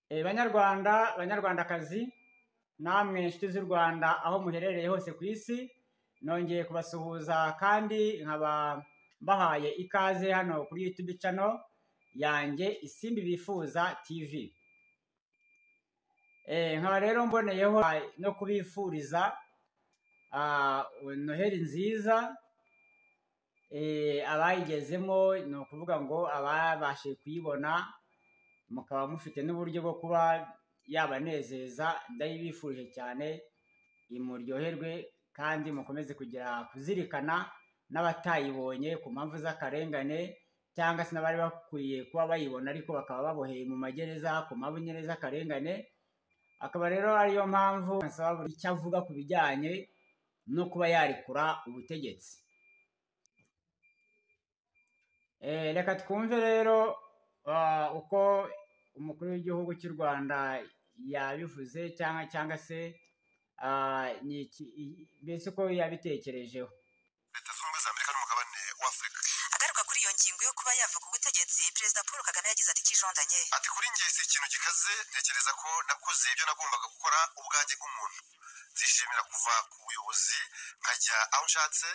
Banyarwanda, banyarwandakazi, namwe inshuti z'u Rwanda aho muherereye hose ku isi, nongeye kubasuhuza kandi nkaba mbahaye ikaze hano kuri YouTube channel yanjye Isimbi Bifuza TV. Nkaba rero mboneyeho no kubifuriza Noheli nziza, abayigezemo, ni ukuvuga ngo ababashije kuyibona mukaba mufite n'uburyo bwo kuba yabanezeza, ndayibifurije cyane, imuryoherwe kandi mukomeze kugira kuzirikana n'abatayibonye ku mpamvu z'akarengane, cyangwa se n'abari bakwiye kuba bayibona ariko bakaba baboheye mu magereza ku mpamvu nyine z'akarengane. Akaba rero ariyo mpamvu nsaba buri icyo avuga ku bijyanye no kuba yarekura ubutegetsi. Reka twumve rero uko umukuru w'igihugu cy'u Rwanda yabivuze, cyangwa se mbese uko yabitekerejeho. Leta Zunze Ubumwe za Amerika n'umugabane w'Afurika. Agaruka kuri iyo ngingo yo kuba yava ku butegetsi, Perezida Paul Kagame yagize ati: "Kijondanye." Ati: "Kuri njye si ikintu gikaze. Ntekereza ko nakoze ibyo nagombaga gukora ubwanjye nk'umuntu. Nzishimira kuva ku buyobozi nkajya aho nshatse,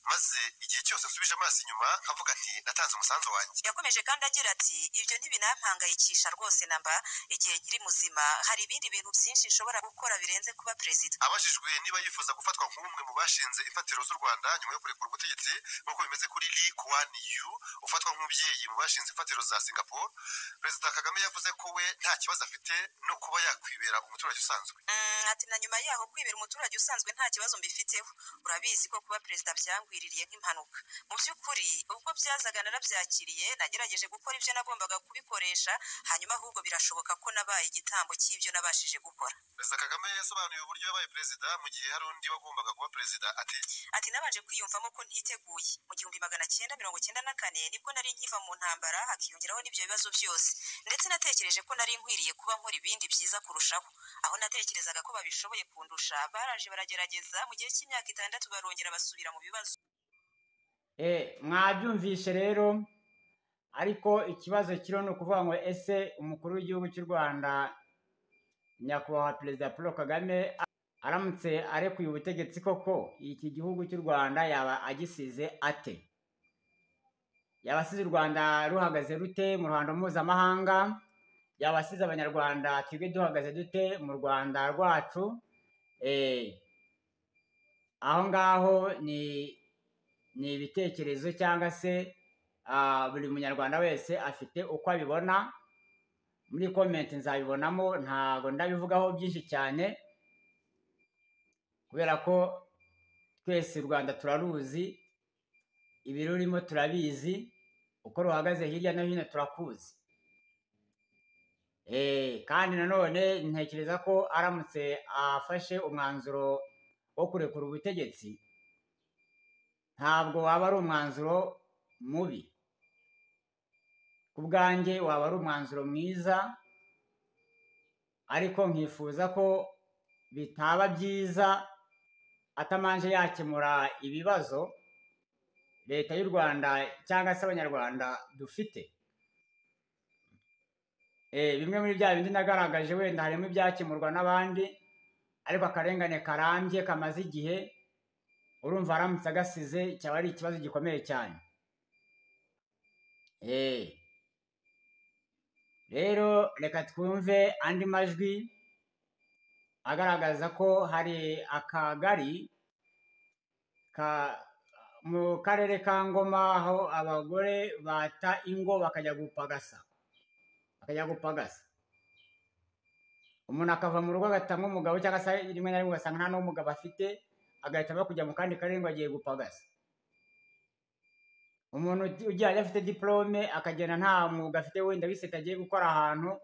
maze igihe cyose nsubije amaso inyuma nkavuga nti natanze umusanzu wanjye." Yakomeje kandi agira ati: "Ibyo ntibinampangayikisha rwose namba. Igihe nkiri muzima hari ibindi bintu byinshi nshobora gukora birenze kuba perezida." Abajijwe niba yifuza gufatwa nk'umwe mu bashinze imfatiro z'u Rwanda nyuma yo kurekura ubutegetsi, nk'uko bimeze kuri Lee Kuan Yew ufatwa nk'umubyeyi mu bashinze imfatiro za Singapore, Perezida Kagame yavuze ko we nta kibazo afite no kuba yakwibera umuturage usanzwe. Ati: "Na nyuma yaho kwibera umuturage usanzwe nta kibazo mbifiteho. Urabizi ko kuba perezida byangwiririye nk'impanuka. Mu by'ukuri ubwo byazaga narabyakiriye, nagerageje gukora ibyo nagombaga kubikoresha, hanyuma ahubwo birashoboka ko nabaye igitambo cy'ibyo nabashije gukora." Perezida Kagame yasobanuye uburyo yabaye perezida mu gihe hari undi wagombaga kuba perezida, ati: Ati: "Nabanje kwiyumvamo ko ntiteguye. Mu 1994 nibwo nari nkiva mu ntambara, hakiyongeraho n'ibyo bibazo byose. Ndetse natekereje ko nari nkwiriye kuba nkora ibindi byiza kurushaho. Aho natekerezaga ko babishoboye kundusha baraje baragerageza mu gihe cy'imyaka 6, barongera basubira mu bibazo." Mwabyumvishe rero, ariko ikibazo kiriho ni ukuvuga ngo ese umukuru w'igihugu cy'u Rwanda, Nyakubahwa Perezida Paul Kagame, aramutse arekuye ubutegetsi koko, iki gihugu cy'u Rwanda yaba agisize ate? Yaba asize u Rwanda ruhagaze rute mu ruhando mpuzamahanga? Yaba asize Abanyarwanda twebwe duhagaze dute mu Rwanda rwacu? Aho ngaho ni ibitekerezo, cyangwa se buri munyarwanda wese afite uko abibona. Muri comment nzabibonamo. Ntabwo ndabivugaho byinshi cyane kubera ko twese u Rwanda turaruzi, ibirurimo turabizi, uko ruhagaze hirya no hino turakuzi. Kandi nanone ntekereza ko aramutse afashe umwanzuro wo kurekura ubutegetsi, ntabwo waba ari umwanzuro mubi. Ku bwanjye waba ari umwanzuro mwiza, ariko nkifuza ko bitaba byiza atamanje yakemura ibibazo Leta y'u Rwanda cyangwa se Abanyarwanda dufite. Bimwe muri bya bindi nagaragaje, wenda harimo ibyakemurwa n'abandi, ariko akarengane karambye kamaze igihe, urumva aramutse agasize cyaba ari ikibazo gikomeye cyane. Rero reka twumve andi majwi agaragaza ko hari akagari ka mu karere ka Ngoma aho abagore bata ingo bakajya gupagasa, bakajya gupagasa. Umuntu akava mu rugo agatanga umugabo, cyangwa se rimwe na rimwe ugasanga nta n'umugabo afite, agahita ava kujya mu kandi karere ngo agiye gupagasa. Umuntu ugiye afite diplôme akagenda nta mwuga afite wenda wiseta agiye gukora ahantu,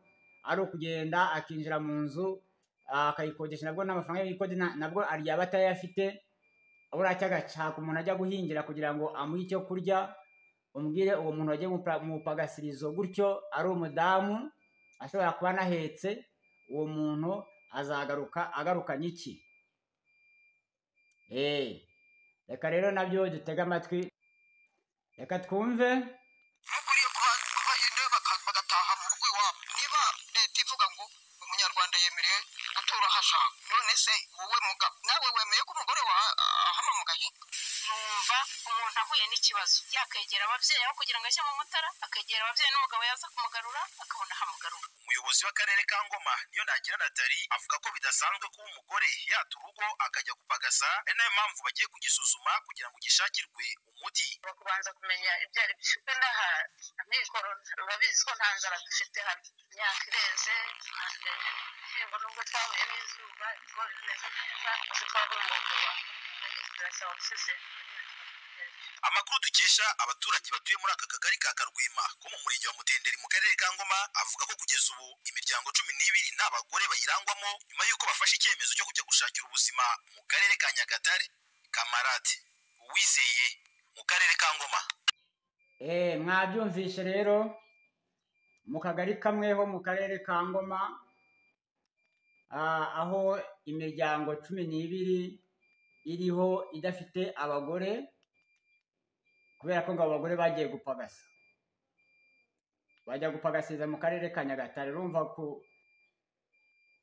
ari ukugenda akinjira mu nzu akayikodesha, nabwo n'amafaranga y'ikode nabwo aryaba atayafite, buracya agashaka umuntu ajya guhingira kugira ngo amuhe icyo kurya. Umbwire uwo muntu wagiye mu pagasirizo gutyo ari umudamu ashobora kuba anahetse, uwo muntu azagaruka agarukanye iki? Reka rero nabyo dutege amatwi, reka twumve. Mukwiriye kubahinde bagataha mu rugo iwabo. Niba leta ivuga ngo Wowe mugabo nawe wemeye ko umugore wawe ahama mu gahinga? Numva umuntu ahuye n'ikibazo yakegera ababyeyi, aho kugira ngo ajye mu mutara, akegera ababyeyi, n'umugabo yaza kumugarura akabona ahamugarura. Umuyobozi w'akarere ka Ngoma, niyo nagira Natali, avuga ko bidasanzwe kuba umugore yata urugo akajya gupagasa, ari nayo mpamvu bagiye kugisuzuma kugira ngo gishakirwe umuti. Kubanza kumenya ibyo ari byo n'aha amikoro. Urabizi ko nta nzara dufite hano, imyaka ireze, ibishyimbo nubwo twahuye n'izuba, ibigori bimeze neza. Gusa twabura umugabo, birasaba gusesengura. Amakuru dukesha abaturage batuye muri aka kagari ka Karwima ko mu murenge wa Mutenderi mu karere ka Ngoma, avuga ko kugeza ubu imiryango 12 nta bagore bayirangwamo, nyuma y'uko bafashe icyemezo cyo kujya gushakira ubuzima mu karere ka Nyagatare. Kamarade Uwizeye mu karere ka Ngoma. Mwabyumvishe rero, mu kagari kamwe ho mu karere ka Ngoma, aho imiryango 12 iriho idafite abagore, kubera ko ngo abagore bagiye gupagasa, bajya gupagasiza mu karere ka Nyagatare. Urumva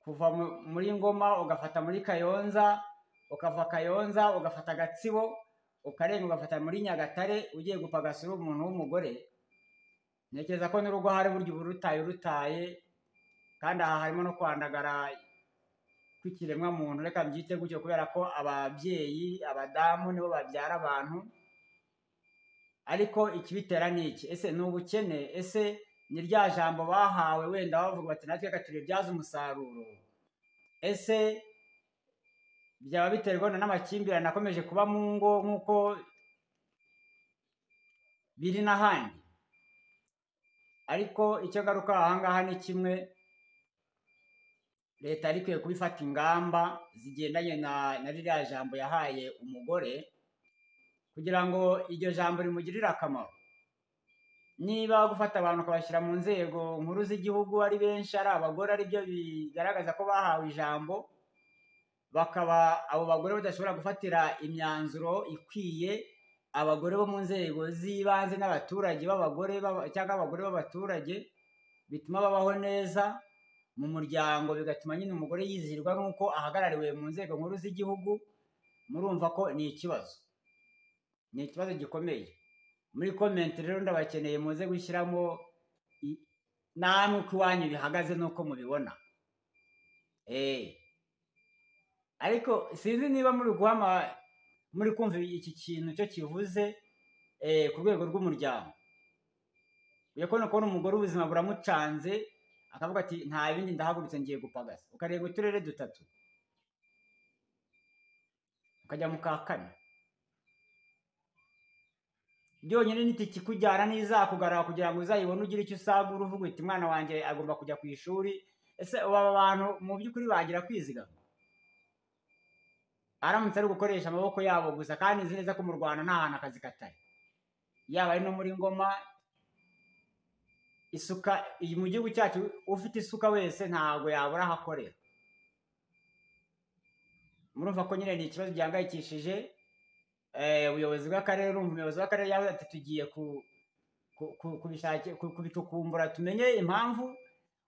kuva muri Ngoma ugafata muri Kayonza, ukava Kayonza ugafata Gatsibo, ukarenga ugafata muri Nyagatare, ugiye gupagasa uri umuntu w'umugore, ntekereza ko n'urugo hari burya uba urutaye urutaye. Kandi aha harimo no kwandagara kw'ikiremwamuntu, reka mbyite gutyo, kubera ko ababyeyi, abadamu, nibo babyara abantu. Ariko ikibitera ni iki? Ese ni ubukene? Ese ni rya jambo bahawe wenda bavuga bati natwe reka turibyaze umusaruro? Ese byaba biterwa n'amakimbirane akomeje kuba mu ngo nk'uko biri n'ahandi? Ariko icyo ngaruka aha ngaha ni kimwe: leta yari ikwiye kubifata ingamba zigendanye na ririya jambo yahaye umugore, kugira ngo iryo jambo rimugirire akamaro. Niba gufata abantu ukabashyira mu nzego nkuru z'igihugu ari benshi ari abagore, ari byo bigaragaza ko bahawe ijambo, bakaba abo bagore badashobora gufatira imyanzuro ikwiye abagore bo mu nzego z'ibanze n'abaturage b'abagore cyangwa abagore b'abaturage, bituma babaho neza mu muryango, bigatuma nyine umugore yizihirwa n'uko ahagarariwe mu nzego nkuru z'igihugu, murumva ko ni ikibazo, ni ikibazo gikomeye. Muri comment rero ndabakeneye, muze gushyiramo namwe uko iwanyu bihagaze n'uko mubibona. Ariko sinzi niba muri guhama, muri kumva iki kintu cyo kivuze ku rwego rw'umuryango. Ugiye kubona umugore ubuzima buramucanze, akavuga ati nta bindi, ndahagurutse ngiye gupagasa, ukareba uturere dutatu ukajya mu ka kane. Byonyine n'itike ikujyana n'izakugarura kugira ngo uzayibone ugire icyo usagura, uvuga uti umwana wanjye agomba kujya ku ishuri. Ese ubu aba bantu mu by'ukuri bagira kwizigama aramutse ari gukoresha amaboko yabo gusa? Kandi nzi neza ko mu Rwanda nta hantu akazi katari, yaba ari no muri Ngoma. Isuka iyi mu gihugu cyacu, ufite isuka wese ntabwo yabura aho akorera. Murumva ko nyine ni ikibazo gihangayikishije ubuyobozi bw'akarere. Urumva umuyobozi w'akarere yavuze ati tugiye kubicukumbura tumenye impamvu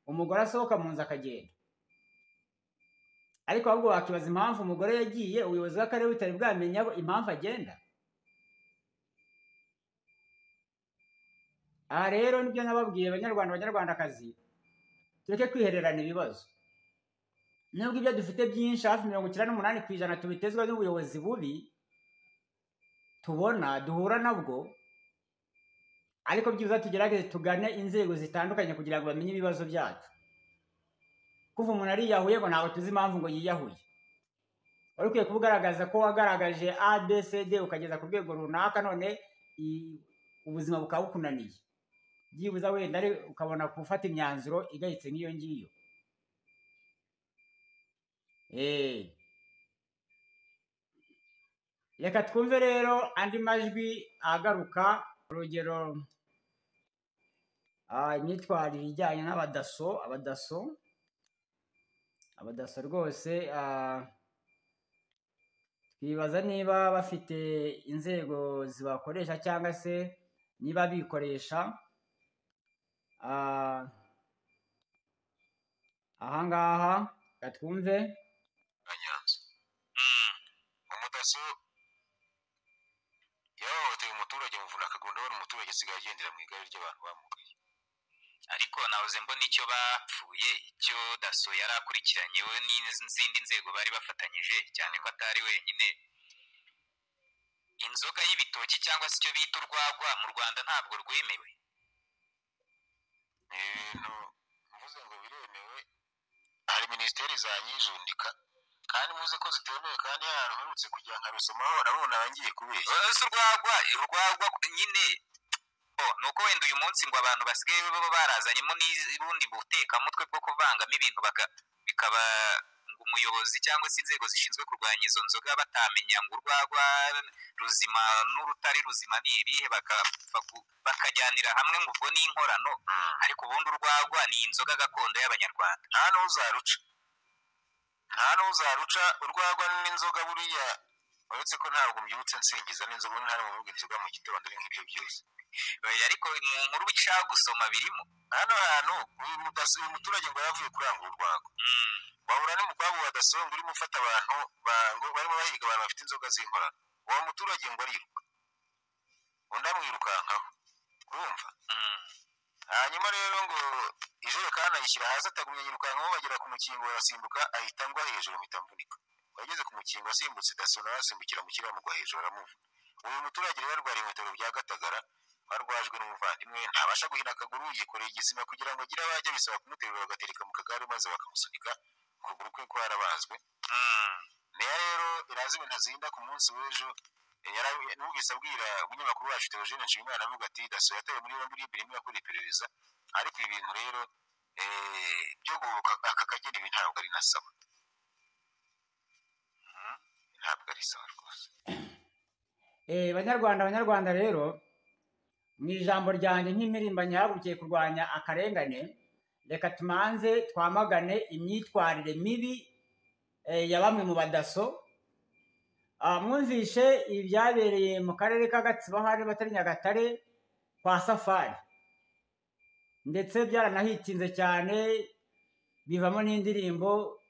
umugore asohoka mu nzu akagenda. Ariko ahubwo wakibaza impamvu umugore yagiye, ubuyobozi bw'akarere butari bwamenya impamvu agenda. Aha rero nibyo nababwiye, Abanyarwanda, Abanyarwandakazi, tureke kwihererana ibibazo. Nubwo ibyo dufite byinshi, hafi 98%, tubitezwa n'ubuyobozi bubi tubona duhura nabwo, ariko byibuze tugerageze tugane inzego zitandukanye kugira ngo bamenye ibibazo byacu. Kuva umuntu ariyahuye ngo ntabwo tuzi impamvu ngo yiyahuye, wari ukwiye kuba ugaragaza ko wagaragaje A, B, C, D, ukageza ku rwego runaka, none ubuzima bukaba bukunaniye, byibuze wenda ari ukabona gufata imyanzuro igayitse nk'iyo ngiyo. Reka twumve rero andi majwi agaruka, urugero imyitwarire ijyanye n'abadaso. Abadaso rwose twibaza niba bafite inzego zibakoresha cyangwa se niba bikoresha. Ahangaha reka twumve. Nyanza. Daso yahohoteye umuturage muvuna akaguru, ndabona umuturage asigaye agendera mu igare ry'abantu bamugaye. Ariko nahoze mbona icyo bapfuye, icyo Daso yari akurikiranye we n'izindi nzego bari bafatanyije, cyane ko atari wenyine. Inzoga y'ibitoki cyangwa se icyo bita urwagwa mu Rwanda ntabwo rwemewe. Ni ibintu mvuze ngo biremewe, hari minisiteri zanyijundika kandi muzi ko zitemewe, kandi hari ahantu mperutse kujya nkarusomaho nabona ngiye kubeshya. Ese urwagwa nyine nuko wenda uyu munsi ngo abantu basigaye baba barazanyemo n'ubundi butekamutwe bwo kuvangamo ibintu bikaba ngo umuyobozi cyangwa se inzego zishinzwe kurwanya izo nzoga batamenya ngo urwagwa ruzima n'urutari ruzima ni ibihe, bakajyanira hamwe ngo ubwo ni inkorano. Ariko ubundi urwagwa ni inzoga gakondo y'Abanyarwanda. Nta n'uzaruca urwagwa n'inzoga buriya, uretse ko ntabwo mbyibutse nsingiza n'inzoga, nta n'uvuga inzoga mu gitondo ni nk'ibyo byose. Ariko mu nkuru ushaka gusoma birimo. Hano hantu uyu muturage ngo yavuye kurangura urwagwa, bahura n'umukwabu wa Daso ngo urimo ufata abantu barimo bahiga abantu bafite inzoga z'inkorano. Uwo muturage ngo ariruka, undi amwirukankaho, urumva. Hanyuma rero ngo ijerekani ayishyira hasi atagumya yirukankaho, bagera ku mukingo barasimbuka, ahita ngwa hejuru mpita mvunika. Wageze ku mukingo asimbutse, Daso nawe asimbukira mu kirere amugwa hejuru aramuvuna. Uyu muturage rero arwariye mu bitaro bya Gatagara, arwajwe n'umuvandimwe, ntabasha guhina akaguru, yikoreye igisima kugira ngo agire aho ajya, bisaba kumuterura bagatereka mu kagare maze bakamusunika, ukuguru kwe kwarabazwe. Meya rero irazi ibintu azinda ku munsi w'ejo, numvise abwira umunyamakuru wacu Theogene Nshimiyimana avuga ati Daso yatawe muri yombi RIB irimo irakora iperereza, ariko ibi bintu rero byo guhubuka aka kageni ibi ntabwo ari na sawa, ntabwo ari sawa rwose. Banyarwanda, Banyarwanda rero, mu ijambo ryanjye nk'impirimbanyi yahagurukiye kurwanya akarengane, reka tumanze twamagane imyitwarire mibi ya bamwe mu badaso. Mwumvishe ibyabereye mu karere ka Gatsibo hari batari Nyagatare kwa Safari, ndetse byaranahitinze cyane bivamo n'indirimbo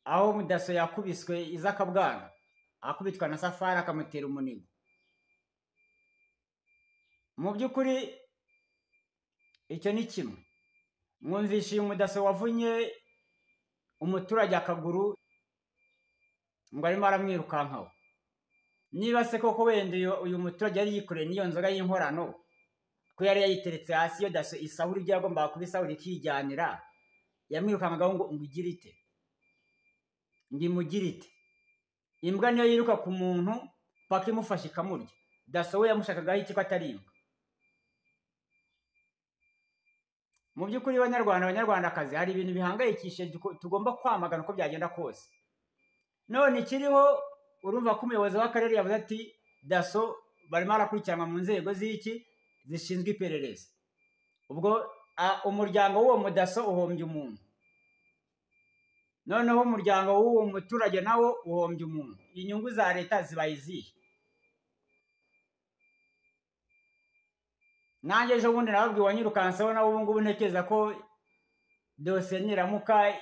aho Mudaso yakubiswe izakabwana, akubitwa na Safari akamutera umunigo. Mu by'ukuri icyo ni kimwe. Mwumvishe uyu Mudaso wavunye umuturage akaguru ngo arimo aramwirukankaho. Niba se koko wenda uyu muturage yari yikoreye n'iyo nzoga y'inkorano, ko yari yayiteretse hasi, iyo Daso isahura ibyo yagombaga kubisahura ikijyanira, yamwirukankagaho ngo igire ite, ngo imugire ite. Imbwa niyo yiruka ku muntu paka imufashe ikamurya. Daso we yamushakagaho iki ko atari imbwa? Mu by'ukuri Banyarwanda, Banyarwandakazi, hari ibintu bihangayikishije tugomba kwamagana uko byagenda kose. None ikiriho, urumva ko umuyobozi w'akarere yavuze ati Daso barimo arakurikiranwa mu nzego z'iki zishinzwe iperereza. Ubwo umuryango w'uwo mudaso uhombye umuntu, noneho umuryango w'uwo muturage nawo uhombye umuntu. Inyungu za leta zibaye izihe? Nanjye ejo bundi nababwiye wanyirukanseho, nawe ubu ngubu ntekereza ko dosiye niramuka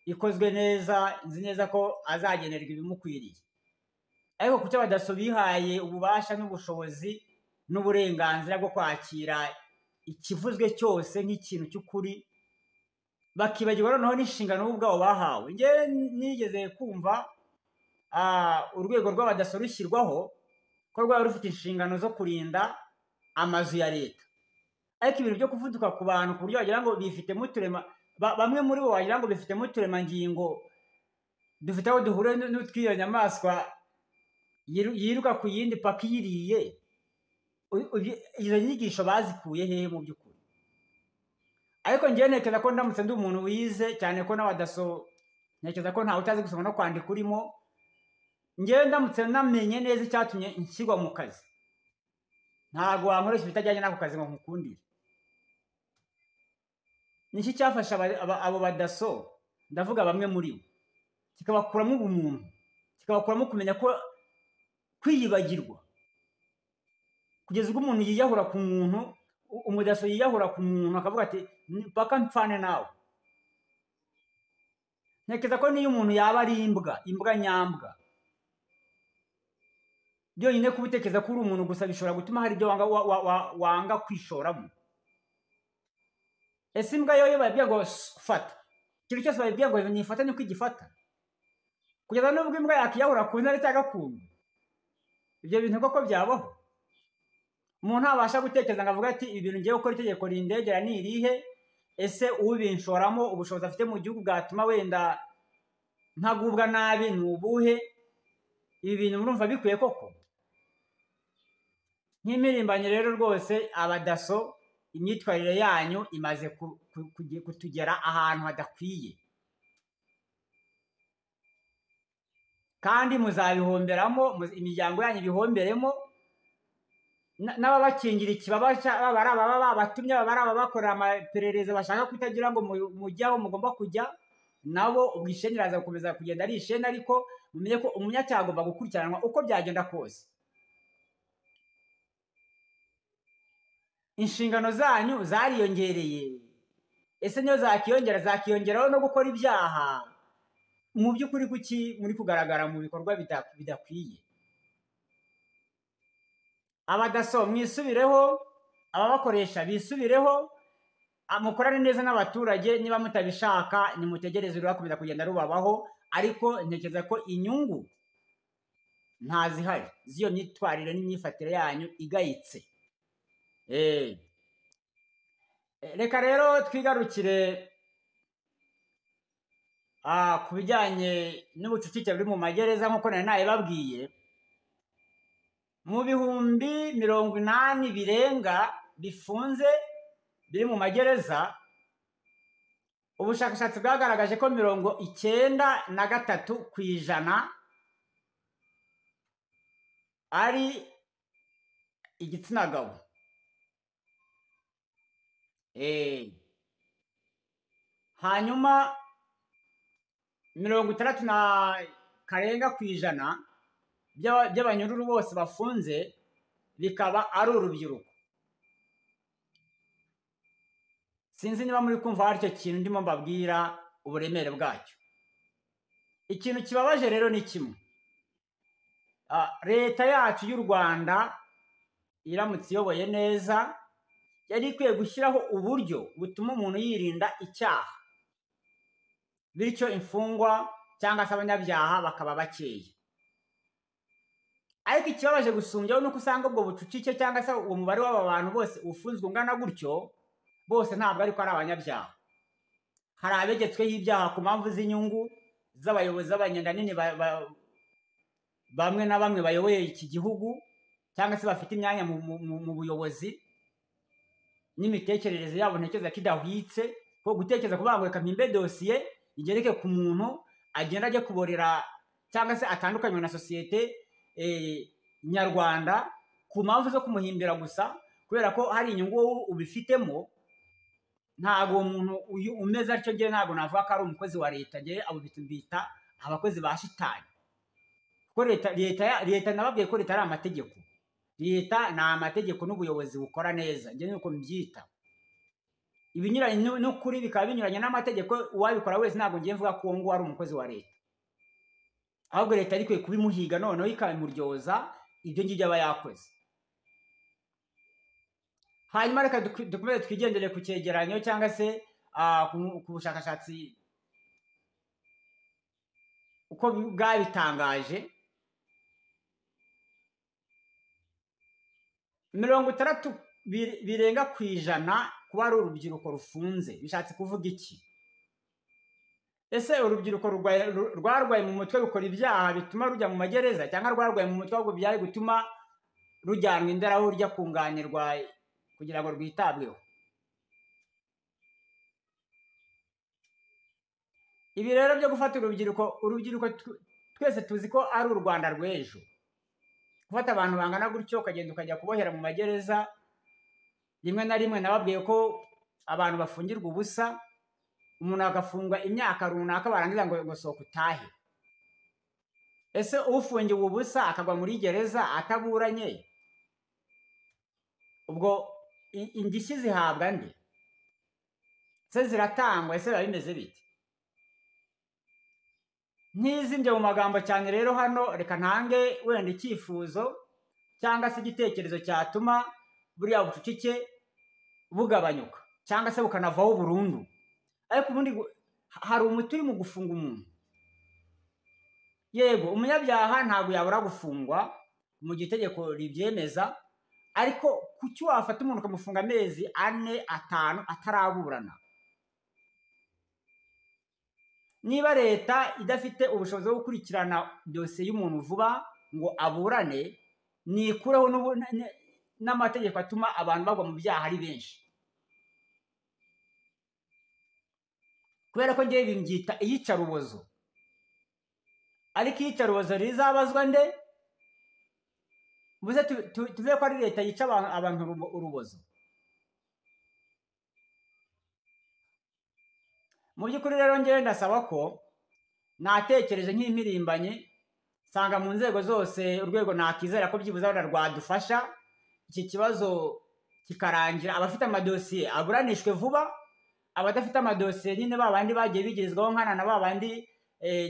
ikozwe neza, nzi neza ko azagenerwa ibimukwiriye. Ariko kuki abadaso bihaye ububasha n'ubushobozi n'uburenganzira bwo kwakira ikivuzwe cyose nk'ikintu cy'ukuri, bakibagirwa noneho n'inshingano ubwabo bahawe? Njye nigeze kumva urwego rw'abadaso rushyirwaho ko rwaba rufite inshingano zo kurinda amazu ya leta, ariko ibintu byo kuvuduka ku bantu ku buryo wagira ngo bifitemo uturema, bamwe muri bo wagira ngo bifitemo uturemangingo dufite aho duhuriye n'utw'iyo nyamaswa yiruka ku yindi paka iyiriye. Izo nyigisho bazikuye hehe mu by'ukuri? Ariko njyewe ntekereza ko ndamutse ndi umuntu wize, cyane ko n'abadaso ntekereza ko ntawe utazi gusoma no kwandika urimo, njyewe ndamutse namenye neza icyatumye nshyirwa mu kazi, ntabwo wankoresha ibitajyanye n'ako kazi ngo nkukundire. Niki cyafasha abo badaso, ndavuga bamwe muri bo, kikabakuramo ubumuntu, kikabakuramo kumenya ko kwiyibagirwa, kugeza ubwo umuntu yiyahura ku muntu, umudaso yiyahura ku muntu akavuga ati paka mpfane nawe. Ntekereza ko niyo umuntu yaba ari imbwa, imbwa nyambwa, byonyine kuba utekereza ko uri umuntu gusa bishobora gutuma hari ibyo wanga kwishoramo. Ese imbwa yo bayibwiye ngo fata, ikintu cyose bayibwiye ngo nifate niko igifata, kugeza n'ubwo imbwa yakiyahura ku ntare cyangwa ku ngwe. Ibyo bintu koko byabaho? Umuntu ntabasha gutekereza ngo avuge ati ibi bintu ngiye gukora itegeko rindegera ni irihe? Ese ubinshoramo ubushobozi afite mu gihugu bwatuma wenda ntagubwa nabi ni ubuhe? Ibi bintu murumva bikwiye koko? Nk'impirimbanyi rero rwose, abadaso imyitwarire yanyu imaze kutugera ahantu hadakwiye, kandi muzabihomberamo, imiryango yanyu ibihomberemo, n'ababakingira ikibaba baba ari ababa babatumye, baba ari ababakorera amaperereza bashaka kutagira ngo mujye aho mugomba kujya, nabo ubwo isheni iraza gukomeza kugenda ari isheni. Ariko mumenye ko umunyacyaha agomba gukurikiranwa uko byagenda kose. Inshingano zanyu zariyongereye, ese niyo zakiyongera zakiyongeraho no gukora ibyaha? Mu by'ukuri kuki muri kugaragara mu bikorwa bidakwiye? Abadaso mwisubireho, ababakoresha bisubireho, mukorane neza n'abaturage. Niba mutabishaka nimutegereze rurakomeza kugenda rubabaho, ariko ntekereza ko inyungu ntazihari z'iyo myitwarire n'imyifatire yanyu igayitse. Reka rero twigarukire ku bijyanye n'ubucucike buri mu magereza. Nk'uko nari nabibabwiye, mu 80,000 birenga bifunze biri mu magereza, ubushakashatsi bwagaragaje ko 93% ari igitsina gabo. Hanyuma 60 na karenga % by'abanyururu bose bafunze bikaba ari urubyiruko. Sinzi niba muri kumva hari icyo kintu ndimo mbabwira uburemere bwacyo. Ikintu kibabaje rero ni kimwe, leta yacu y'u Rwanda iramutse iyoboye neza yari ikwiye gushyiraho uburyo butuma umuntu yirinda icyaha, bityo imfungwa cyangwa se abanyabyaha bakaba bakeya. Ariko ikibabaje gusumbyaho nuko usanga ubwo bucucike cyangwa se uwo mubare w'aba bantu bose ufunzwe ungana gutyo, bose ntabwo ariko ari abanyabyaha. Hari abegetsweho ibyaha ku mpamvu z'inyungu z'abayobozi b'abanyandanini bamwe na bamwe bayoboye iki gihugu cyangwa se bafite imyanya mu buyobozi, n'imitekerereze yabo ntekereza ko idahwitse. Ko gutekereza kuvuga ngo reka mpimbe dosiye igereke ku muntu agenda ajya kuborera cyangwa se atandukanywe na sosiyete nyarwanda ku mpamvu zo kumuhimbira gusa kubera ko hari inyungu wowe ubifitemo, ntabwo uwo muntu umeze atyo ngewe ntabwo navuga ko ari umukozi wa leta. Ngewe abo bita abakozi ba shitani. Kuko leta nababwiye ko leta ari amategeko, leta ni amategeko n'ubuyobozi bukora neza, ngewe nuko mbyita. Ibinyuranye n'ukuri bikaba binyuranye n'amategeko, uwabikora wese ntabwo ngiye mvuga ko uwo nguwo ari umukozi wa leta, ahubwo leta ikwiye kubimuhiga noneho ikabimuryoza ibyo ngibyo aba yakoze. Hanyuma reka dukomeze twigendere ku cyegeranyo cyangwa se ku bushakashatsi uko bwabitangaje. 60 birenga % kuba ari urubyiruko rufunze. Bishatse kuvuga iki? Ese urubyiruko rwarwaye mu mutwe rukora ibyaha bituma rujya mu magereza, cyangwa rwarwaye mu mutwe ahubwo byari gutuma rujyanwa indera aho rujya kunganirwa kugira ngo rwitabweho? Ibi rero byo gufata urubyiruko twese tuzi ko ari u Rwanda rw'ejo. Gufata abantu bangana gutyo ukagenda ukajya kubohera mu magereza, rimwe na rimwe nababwiye ko abantu bafungirwa ubusa, umuntu agafungwa imyaka runaka barangiza ngo sohoka utahe. Ese ufungiwe ubusa akagwa muri gereza ataburanye, ubwo indishyi zihabwa nde? Se ziratangwa? Ese biba bimeze bite? Ntizimbye mu magambo cyane rero, hano reka ntange wenda icyifuzo cyangwa se igitekerezo cyatuma buriya bucucike bugabanyuka cyangwa se bukanavaho burundu. Ariko ubundi hari umuti uri mu gufunga umuntu. Yego, umunyabyaha ntabwo yabura gufungwa mu gihe itegeko ribyemeza, ariko kuki wafata umuntu ukamufunga amezi 4, 5 ataraburana? Niba leta idafite ubushobozi bwo gukurikirana dosiye y'umuntu vuba ngo aburane, nikureho n'amategeko atuma abantu bagwa mu byaha ari benshi. Kubera ko ngewe mbyita iyicarubozo, ariko iyicarubozo rizabazwa nde? Muze tuve ko ari leta yica abantu urubozo. Mu by'ukuri rero ngewe ndasaba ko natekereje nk'impirimbanyi, nsanga mu nzego zose urwego nakizera ko byibuze rwadufasha iki kibazo kikarangira, abafite amadosiye aburanishwe vuba, abadafite amadosiye nyine babandi bagiye bigirizwaho nkana na babandi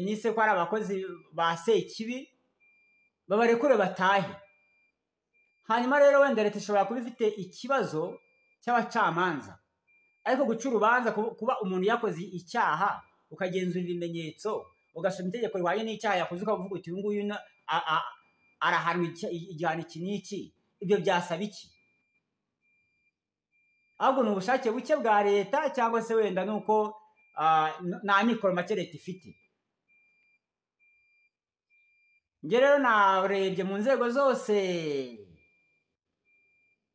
nise ko ari abakozi ba Sekibi, babarekure batahe. Hanyuma rero wenda leta ishobora kuba ifite ikibazo cy'abacamanza, ariko guca urubanza kuba umuntu yakoze icyaha ukagenzura ibimenyetso ugasoma itegeko rihwanye n'icyaha yakoze ukavuga uti uyu nguyu arahanwa igihano iki n'iki, ibyo byasaba iki? Ahubwo ni ubushake buke bwa leta cyangwa se wenda nuko nta mikoro make leta ifite. Njye rero narebye mu nzego zose,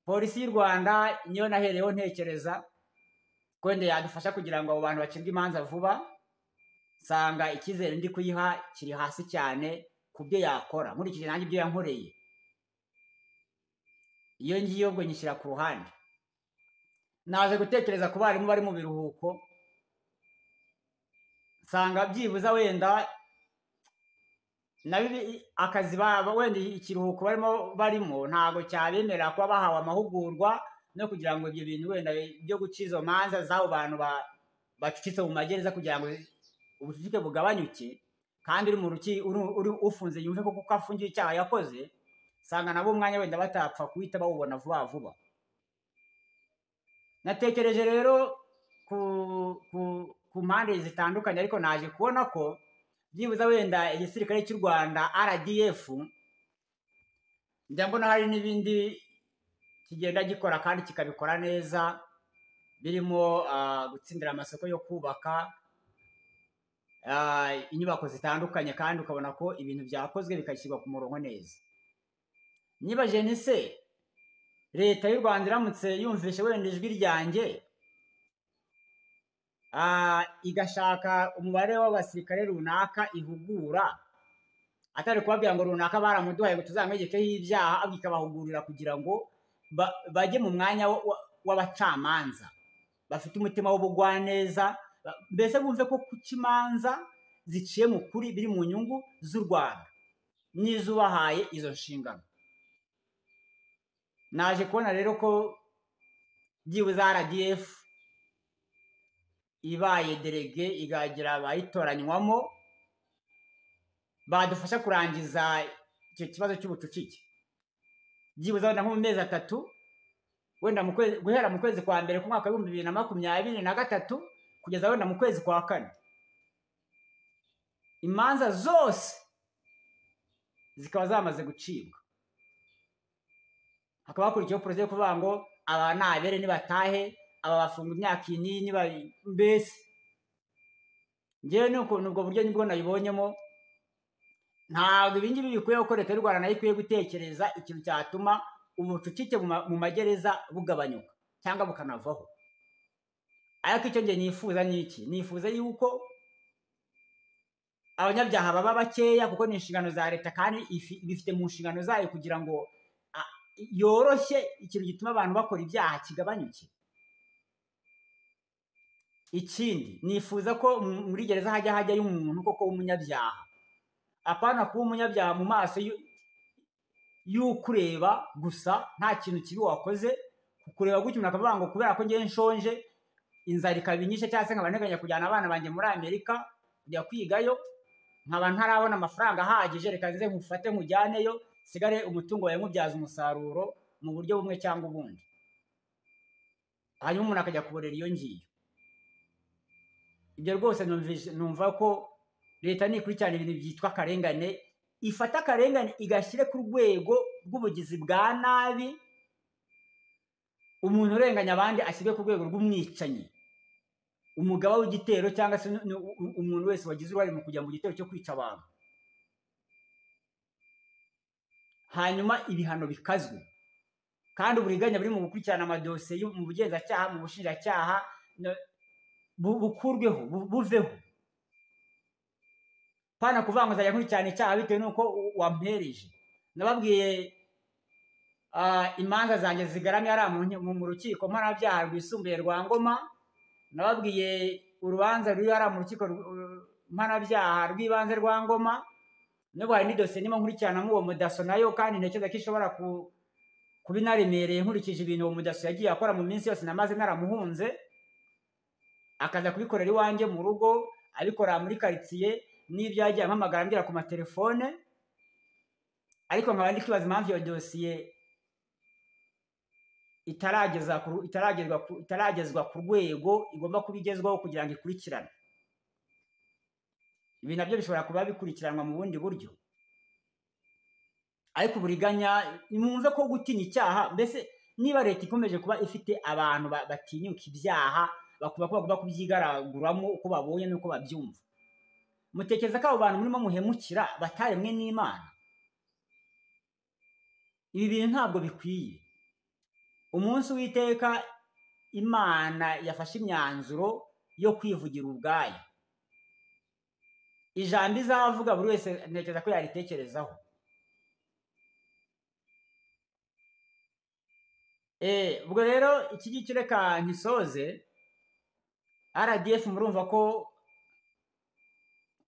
polisi y'u Rwanda niyo nahereyeho ntekereza ko wenda yadufasha kugira ngo abo bantu bacibwe imanza vuba, nsanga icyizere ndi kuyiha kiri hasi cyane ku byo yakora nkurikije nanjye ibyo yankoreye. Iyo ngiyo ubwo nyishyira ku ruhande. Naje gutekereza ku barimu bari mu biruhuko, nsanga byibuza wenda akazi wenda ikiruhuko barimo ntabwo cyabemerera kuba bahawe amahugurwa no kugira ngo ibyo bintu wenda byo guca izo manza z'abo bantu bacucitse mu magereza kugira ngo ubucucike bugabanyuke, kandi uri mu uri ufunze yumve ko kuko afungiye icyaha yakoze, nsanga nabo umwanya wenda batapfa kuhita bawubona vuba vuba. Natekereje rero ku mpande zitandukanye, ariko naje kubona ko byibuze wenda igisirikare cy'u Rwanda RDF njya mbona hari n'ibindi kigenda gikora kandi kikabikora neza, birimo gutsindira amasoko yo kubaka inyubako zitandukanye, kandi ukabona ko ibintu byakozwe bikashyirwa ku murongo neza. Niba jenise leta y'u Rwanda iramutse yumvishe wenda ijwi ryanjye igashaka umubare w'abasirikare runaka ihugura, atari kubabwira ngo runaka baramuduhaye ngo tuzamwegekeho ibyaha, ahubwo ikabahugurira kugira ngo bajye mu mwanya w'abacamanza bafite umutima w'ubugwaneza, mbese bumve ko kuca imanza ziciye mu kuri biri mu nyungu z'u Rwanda n'izubahaye izo nshingano. Naje kubona rero ko byibuze RDF ibaye delege igagira abayitoranywamo badufasha kurangiza icyo kibazo cy'ubucucike, byibuze wenda nko mu mezi 3, wenda guhera mu kwezi kwa mbere k'umwaka w'ibihumbi 2023 kugeza wenda mu kwezi kwa 4, imanza zose zikaba zamaze gucibwa. Hakaba hakurikiyeho poroje yo kuvuga ngo aba ni abere nibatahe, aba bafunga imyaka iyi niba mbese. Njyewe nuko ubwo buryo nibwo nabibonyemo. Ntabwo ibi ngibi bikwiye ko leta y'u Rwanda nayo ikwiye gutekereza ikintu cyatuma ubucucike mu magereza bugabanyuka cyangwa bukanavaho. Ariko icyo nge nifuza ni iki? Nifuza yuko abanyabyaha baba bakeya, kuko ni inshingano za leta kandi bifite mu nshingano zayo kugira ngo yoroshye ikintu gituma abantu bakora ibyaha kigabanyuke. Ikindi nifuza ko muri gereza hajya hajyayo umuntu koko w'umunyabyaha, apana kuba umunyabyaha mu maso y'ukureba gusa nta kintu kibi wakoze, kukureba gutyo umuntu akavuga ngo kubera ko ngiye nshonje inzara ikaba inyishe, cyangwa se nkaba nteganya kujyana abana banjye muri Amerika kujya kwigayo, nkaba ntarabona amafaranga ahagije, reka nze nkufate nkujyaneyo, sigare umutungo wawe nkubyaza umusaruro mu buryo bumwe cyangwa ubundi. Hanyuma umuntu akajya kuborera iyo ngiyo. Ibyo rwose numva ko leta nikurikirana ibintu byitwa akarengane, ifata akarengane igashyire ku rwego rw'ubugizi bwa nabi, umuntu urenganya abandi ashyirwe ku rwego rw'umwicanyi, umugaba w'igitero cyangwa se umuntu wese wagize uruhare mu kujya mu gitero cyo kwica abantu. Hanyuma ibihano bikazwe, kandi uburiganya buri mu gukurikirana amadosiye mu bugenzacyaha, mu bushinjacyaha, bukurweho, buveho. Pana kuvuga ngo nzajya nkurikirana icyaha bitewe n'uko wampereje. Nababwiye imanza zanjye zigaramye ari mu rukiko mpanabyaha rwisumbuye rwa Ngoma, nababwiye urubanza ruri hariya mu rukiko mpanabyaha rw'ibanze rwa Ngoma, n'ubu hari n'idosiye ndimo nkurikiranamo uwo mudaso nayo, kandi ntekereza ko ishobora kuba inaremereye nkurikije ibintu uwo mudaso yagiye akora mu minsi yose namaze naramuhunze, akaza kubikorera iwanjye mu rugo, abikora muri karitsiye, n'ibyo yagiye ampamagara ambwira ku matelefone. Ariko nkaba ndi kwibaza impamvu iyo dosiye itaragezwa ku rwego igomba kuba igezwaho kugira ngo ikurikirane. Ibi nabyo bishobora kuba bikurikiranwa mu bundi buryo. Ariko uburiganya, mwumve ko gutinya icyaha, mbese niba leta ikomeje kuba ifite abantu batinyuka ibyaha, bakuba ko bagomba kubyigaraguramo uko babonye n'uko babyumva, mutekereza ko abo bantu murimo muhemukira bataremwe n'Imana? Ibi bintu ntabwo bikwiye. Umunsi w'iteka Imana yafashe imyanzuro yo kwivugira ubwayo, ijambo izavuga buri wese ntekereza ko yaritekerezaho. Ubwo rero iki ngiki reka nkisoze. RDF murumva ko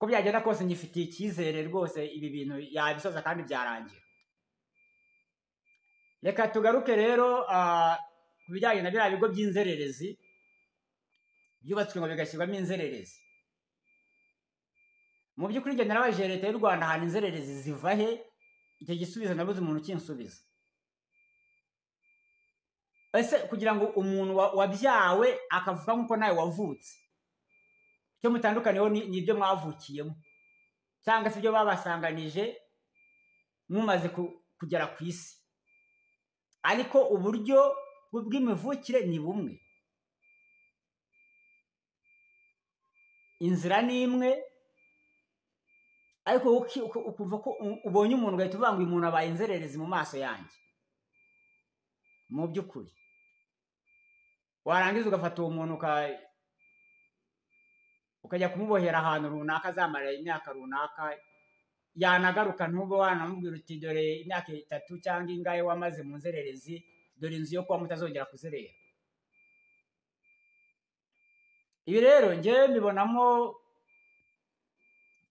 byagenda kose ngifitiye icyizere rwose, ibi bintu yabisoza kandi byarangira. Reka tugaruke rero ku bijyanye na biriya bigo by'inzererezi byubatswe ngo bigashyirwamo inzererezi. Mu by'ukuri njye narabajije leta y'u Rwanda ahantu inzererezi ziva he, icyo gisubizo nabuze umuntu ukinsubiza. Ese kugira ngo umuntu wabyawe akavuga nk'uko nawe wavutse, icyo mutandukaniyeho ni ibyo mwavukiyemo cyangwa se ibyo babasanganije mumaze kugera ku isi, ariko uburyo bw'imivukire ni bumwe, inzira ni imwe. Ariko ukumva ko ubonye umuntu ugahita uvuga ngo uyu muntu abaye inzererezi mu maso yanjye. Mu by'ukuri warangiza ugafata uwo muntu ukajya kumubohera ahantu runaka azamara imyaka runaka, yanagaruka ntube wanamubwira uti dore imyaka 3 cyangwa ingahe wamaze mu nzererezi, dore inzu yo kuba mutazongera kuzerera. Ibi rero njyewe mbibonamo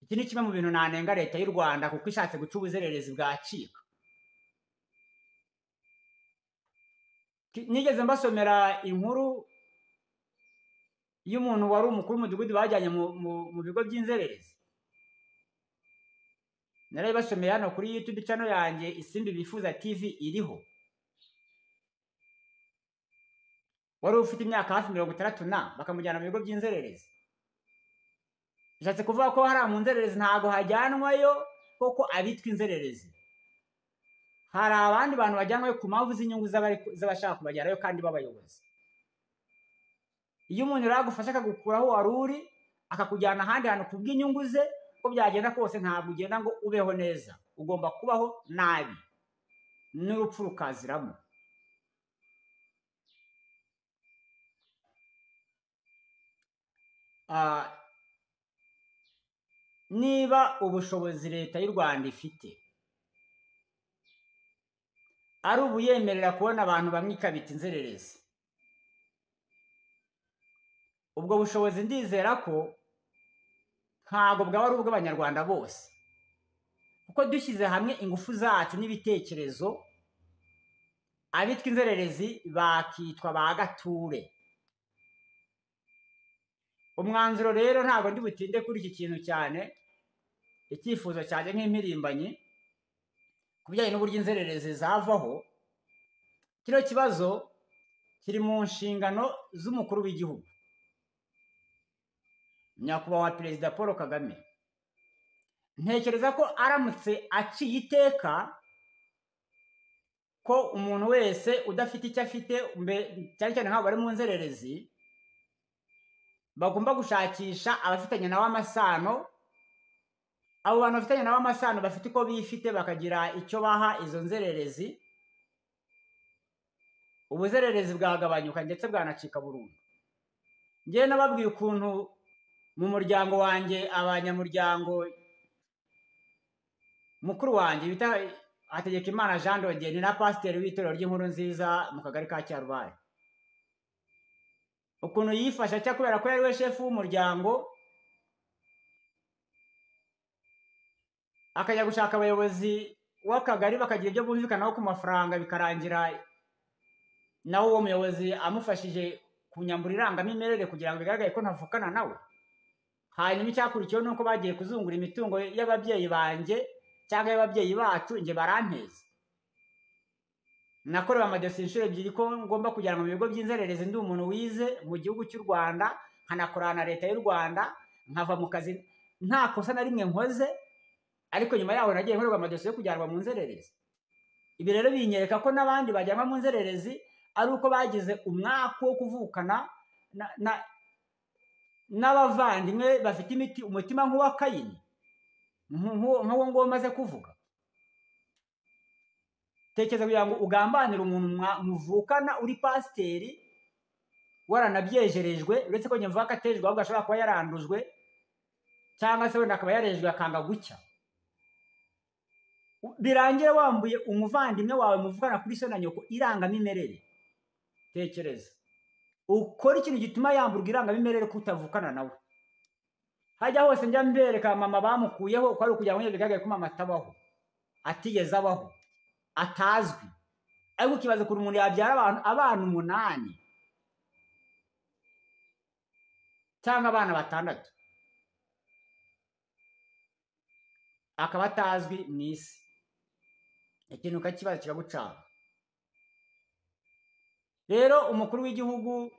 iki ni kimwe mu bintu nanenga leta y'u Rwanda, kuko ishatse guca ubuzererezi bwacika. Nigeze mbasomera inkuru y'umuntu wari umukuru w'umudugudu bajyanye mu bigo by'inzererezi. Narabibasomeye hano kuri YouTube channel yanjye Isimbi Bifuza TV iriho. Wari ufite imyaka hafi 60 bakamujyana mu bigo by'inzererezi. Bishatse kuvuga ko hari mu nzererezi ntago hajyanwayo koko abitwa inzererezi. Hari abandi bantu bajyanwayo ku mpamvu z'inyungu z'abashaka kubajyanayo kandi b'abayobozi. Iyo umuntu rero agufasha akagukuraho wari uri akakujyana ahandi hantu ku bw'inyungu ze, uko byagenda kose ntabwo ugenda ngo ubeho neza, ugomba kubaho nabi n'urupfu rukaziramo. Niba ubushobozi leta y'u Rwanda ifite ari ubuyemerera kubona abantu bamwe ikabita inzererezi, ubwo bushobozi ndizera ko ntabwo bwaba ari ubw'abanyarwanda bose, kuko dushyize hamwe ingufu zacu n'ibitekerezo, abitwa inzererezi bakitwa ba gature. Umwanzuro rero ntabwo ndi butinde kuri iki kintu cyane, Icyifuzo cyanjye nk'impirimbanyi ku bijyanye n'uburyo inzererezi zavaho, kino kibazo kiri mu nshingano z'umukuru w'igihugu, Nyakubahwa Perezida Paul Kagame. Ntekereza ko aramutse aciye iteka ko umuntu wese udafite icyo afite, cyane cyane nk'abo bari mu nzererezi, bagomba gushakisha abafitanye nawe amasano. Abo bantu bafitanye nabo amasano bafite uko bifite, bakagira icyo baha izo nzererezi, ubuzererezi bwagabanyuka ndetse bwanacika burundu. Njyewe nababwiye ukuntu mu muryango wanjye, abanyamuryango, mukuru wanjye bita Hategekimana Jean Dodier, ni na pasiteri w'itorero ry'Inkuru Nziza mu kagari ka Cyarubare, ukuntu yifasha cya kubera ko yari we shefu w'umuryango, akajya gushaka abayobozi w'akagari bakagira ibyo bumvikanaho ku mafaranga, bikarangira nawe uwo muyobozi amufashije kunyambura irangamimerere kugira ngo bigaragare ko ntavukana nawe. Hanyuma icyakurikiyeho ni uko bagiye kuzungura imitungo y'ababyeyi banjye cyangwa y'ababyeyi bacu, njye barampeza. Nakorewe amadosiye inshuro ebyiri ko ngomba kujyanwa mu bigo by'inzererezi, ndi umuntu wize mu gihugu cy'u Rwanda, nkanakorana na leta y'u Rwanda, nkava mu kazi nta kosa na rimwe nkoze, ariko nyuma yaho nagiye nkorerwa amadosiye yo kujyanwa mu nzererezi. Ibi rero binyereka ko n'abandi bajyanwa mu nzererezi ari uko bagize umwaka wo kuvukana n'abavandimwe bafite umutima nk'uwa Kayini, nk'uwo nguwo maze kuvuga. Tekereza kugira ngo ugambanire umuntu muvukana uri pasiteri, waranabyejerejwe, uretse ko njye mvuga ko atejwe, ahubwo ashobora kuba yarandujwe, cyangwa se wenda akaba yarejwe akanga gucya, birangira wambuye umuvandimwe wawe muvukana kuri so na nyoko irangamimerere. Tekereza ukora ikintu gituma yamburwa irangamimerere ko utavukana nawe. Hajya hose njya mbereka mama bamukuyeho ko ari ukugira ngo bigaragare ko mama atabaho, atigeze abaho, atazwi. Ariko ukibaza ukuntu umuntu yabyara abana 8 cyangwa abana 6 akaba atazwi mu isi, ikintu ukakibaza kikagucanga. Rero umukuru w'igihugu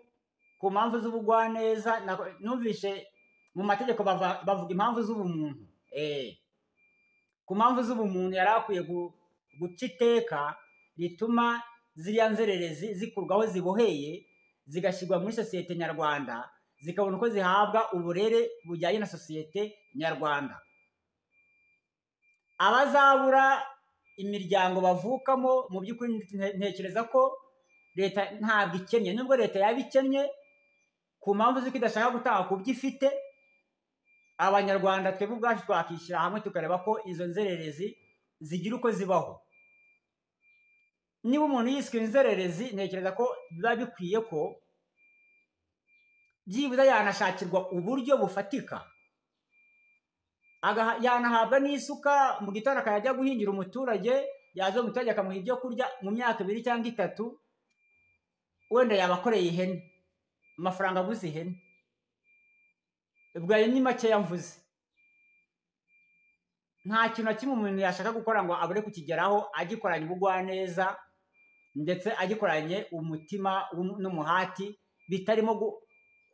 ku mpamvu z'ubugwaneza, numvishe mu mategeko bavuga impamvu z'ubumuntu, ku mpamvu z'ubumuntu yari akwiye guca iteka rituma ziriya nzererezi zikurwaho ziboheye, zigashyirwa muri sosiyete nyarwanda, zikabona uko zihabwa uburere bujyanye na sosiyete nyarwanda. Abazabura imiryango bavukamo, mu by'ukuri ntekereza ko leta ntabwo ikennye. Nubwo leta yaba ikennye ku mpamvu z'uko idashaka gutanga ku byo ifite, abanyarwanda twebwe ubwacu twakishyira hamwe tukareba ko izo nzererezi zigira uko zibaho. Niba umuntu yiswe inzererezi, ntekereza ko biba bikwiye ko byibuze yanashakirwa uburyo bufatika, yanahabwa n'isuka mu gitondo akajya guhingira umuturage, yaza umuturage akamuha ibyo kurya mu myaka 2 cyangwa 3, wenda yabakoreye ihene, amafaranga aguze ihene. Ubwo ayo ni makeya mvuze. Nta kintu na kimwe umuntu yashaka gukora ngo abure kukigeraho agikoranye ubugwaneza ndetse agikoranye umutima n'umuhati, bitarimo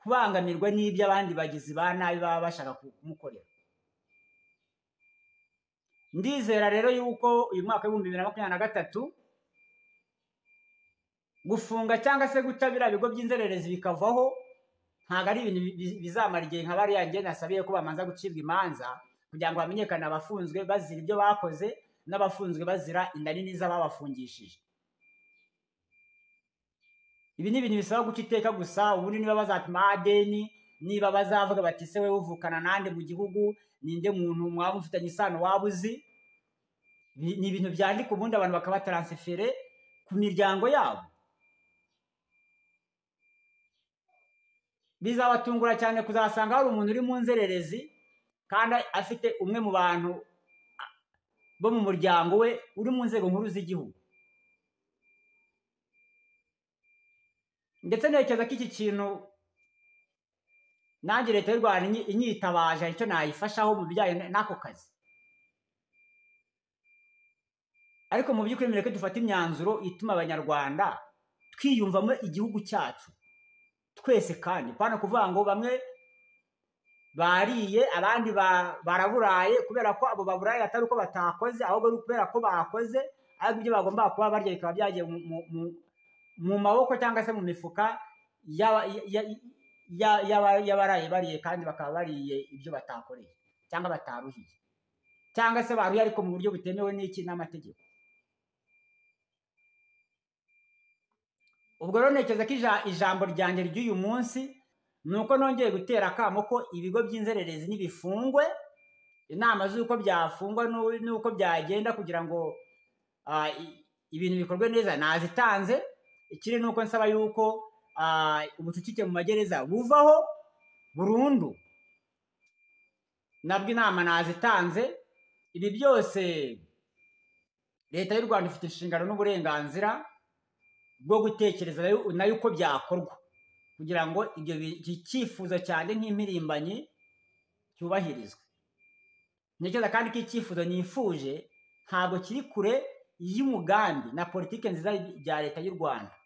kubangamirwa n'ibyo abandi bagizi ba nabi baba bashaka kumukorera. Ndizera rero yuko uyu mwaka w'ibihumbi 2023 gufunga cyangwa se guca biriya bigo by'inzererezi bikavaho, ntabwo ari ibintu bizamara igihe nka bariya njye nasabiye ko bamanza gucibwa imanza kugira ngo hamenyekane abafunzwe bazira ibyo bakoze n'abafunzwe bazira inda nini z'ababafungishije. Ibi ni ibintu bisaba guca iteka gusa. Ubundi niba bazapima ADN, niba bazavuga bati se wewe uvukana nande mu gihugu, ninde muntu mwaba mufitanye isano waba uzi, ni ibintu byandika, ubundi abantu bakaba transfere ku miryango yabo. Bizabatungura cyane kuzasanga hari umuntu uri mu nzererezi kandi afite umwe mu bantu bo mu muryango we uri mu nzego nkuru z'igihugu. Ndetse ntekereza ko iki kintu nanjye leta y'u Rwanda inyitabaje icyo nayifashaho mu bijyanye n'ako kazi. Ariko mu by'ukuri mureke dufate imyanzuro ituma Abanyarwanda twiyumvamo igihugu cyacu twese, kandi pana kuvuga ngo bamwe bariye abandi baraburaye, kubera ko abo baburaye atari uko batakoze, ahubwo ari kubera ko bakoze, ariko ibyo bagomba kuba barya bikaba byagiye mu maboko cyangwa se mu mifuka y'abaraye bariye, kandi bakaba bariye ibyo batakoreye cyangwa bataruhiye, cyangwa se baruhiye ariko mu buryo butemewe n'iki n'amategeko. Ubwo rero ntekereza ko ijambo ryanjye ry'uyu munsi ni uko nongeye gutera akamo ko ibigo by'inzererezi n'ibifungwe, inama z'uko byafungwa n'uko byagenda kugira ngo ibintu bikorwe neza nazitanze. Ikiri ni uko nsaba yuko ubucucike mu magereza buvaho burundu, nabwo inama nazitanze. Ibi byose Leta y'u Rwanda ifite inshingano n'uburenganzira bwo gutekereza nayo uko byakorwa kugira ngo ibyo icyifuzo cyane nk'impirimbanyi cyubahirizwe. Ntekereza kandi ko icyifuzo nifuje ntabwo kiri kure y'umugambi na politiki nziza bya Leta y'u Rwanda.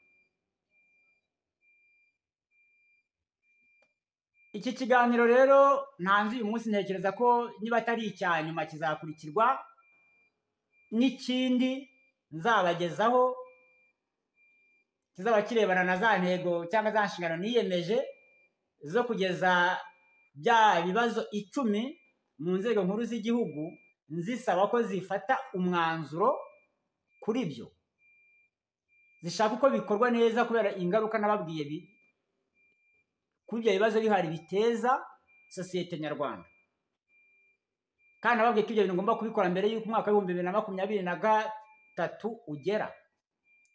Iki kiganiro rero ntanze uyu munsi, ntekereza ko niba atari icya nyuma kizakurikirwa n'ikindi nzabagezaho kizaba kirebana na za ntego cyangwa za nshingano niyemeje zo kugeza bya bibazo 10 mu nzego nkuru z'igihugu, nzisaba ko zifata umwanzuro kuri byo, zishaka uko bikorwa neza, kubera ingaruka nababwiye kuri ibyo bibazo bihari biteza sosiyete nyarwanda. Kandi nababwiye ko ibyo bintu ngomba kubikora mbere y'uko umwaka w'ibihumbi bibiri na makumyabiri na gatatu ugera.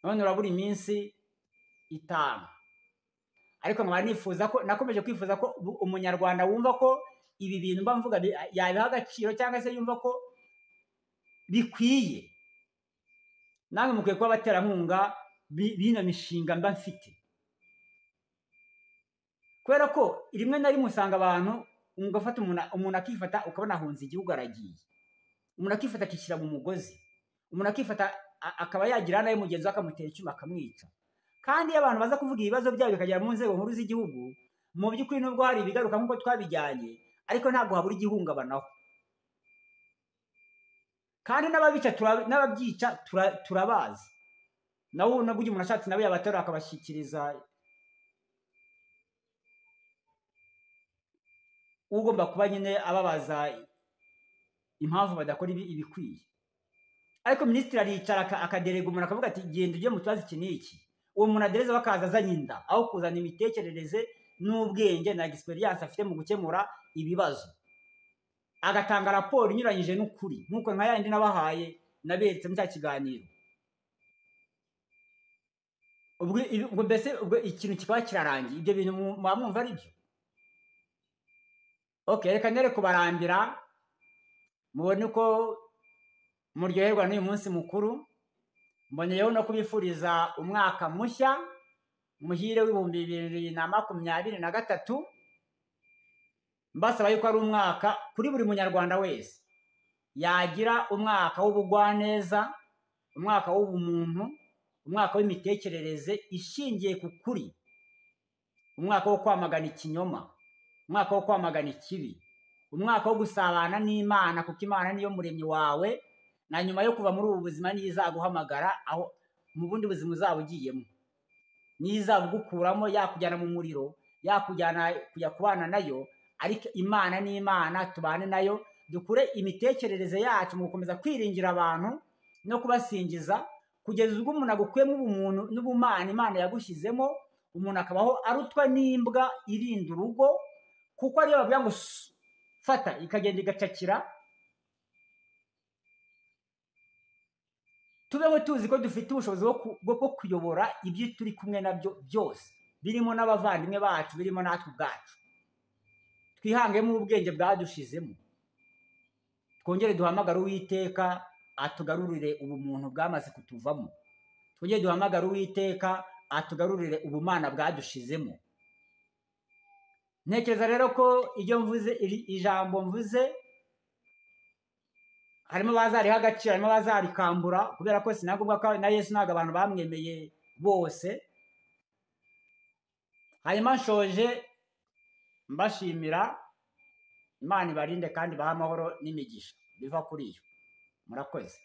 None urabura iminsi 5. Ariko nkaba nifuza ko, nakomeje kwifuza ko umunyarwanda wumva ko ibi bintu mba mvuga yabiha agaciro, cyangwa se yumva ko bikwiye. Namwe mukwiye kuba abaterankunga b'ino mishinga mba mfite, kubera ko rimwe na rimwe usanga abantu ugafata umuntu akifata ukabona ahunze igihugu aragiye, umuntu akifata akishyira mu mugozi, umuntu akifata akaba yagira nawe mugenzi we akamutera icyuma akamwica. Kandi iyo abantu baza kuvuga ibibazo byabo bikagera mu nzego nkuru z'igihugu, mu by'ukuri nubwo hari ibigaruka nk'uko twabijyanye, ariko ntabwo habura igihungabanaho. Kandi n'ababyica turabazi, nawe nubwo umuntu ashatse nawe yabaterura akabashyikiriza ugomba kuba nyine ababaza impamvu badakora ibikwiye. Ariko minisitiri aricara akaderega umuntu akavuga ati genda ujye mu kibazo iki n'iki, uwo muntu adereza bakaza azanye inda, aho kuzana imitekerereze n'ubwenge na experience afite mu gukemura ibibazo, agatanga raporo inyuranyije n'ukuri nk'uko nka yandi nabahaye naberetse mu cya kiganiro. Ubwo mbese ubwo ikintu kikaba kirarangiye. Ibyo bintu muba mwumva ari byo? Okay, reka nere kubarambira mubone uko muryoherwa n'uyu munsi mukuru. Mboneyeho no kubifuriza umwaka mushya muhire w'ibihumbi bibiri na makumyabiri na gatatu, mbasaba yuko ari umwaka kuri buri munyarwanda wese yagira umwaka w'ubugwaneza, umwaka w'ubumuntu, umwaka w'imitekerereze ishingiye ku kuri, umwaka wo kwamagana ikinyoma, umwaka wo kwamagana ikibi, umwaka wo gusabana n'Imana, kuko Imana niyo muremyi wawe, na nyuma yo kuva muri ubu buzima niyo izaguhamagara aho mu bundi buzima uzaba ugiyemo, niyo izabugukuramo, yakujyana mu muriro, yakujyana kujya kubana nayo. Ariko Imana ni Imana, tubane nayo, dukure imitekerereze yacu mu gukomeza kwiringira abantu no kubasingiza, kugeza ubwo umuntu agukuyemo ubumuntu n'ubumana Imana yagushyizemo, umuntu akabaho arutwa n'imbwa irinda urugo, kuko ariyo bavuga ngo fata ikagenda igacakira. Tubeho tuzi ko dufite ubushobozi bwo kuyobora ibyo turi kumwe nabyo byose, birimo n'abavandimwe bacu, birimo natwe ubwacu. Twihangemo ubwenge bwadushizemo, twongere duhamagare Uwiteka atugarurire ubumuntu bwamaze kutuvamo, twongere duhamagare Uwiteka atugarurire ubumana bwadushizemo. Ntekereza rero ko ibyo mvuze, ijambo mvuze Harimo abazariha agaciro, harimo abazarikambura, kubera ko sinagubwa ko na Yesu ntabwo abantu bamwemeye bose. Hanyuma nshoje mbashimira, Imana ibarinde kandi ibahe amahoro n'imigisha biva kuri yo. Murakoze.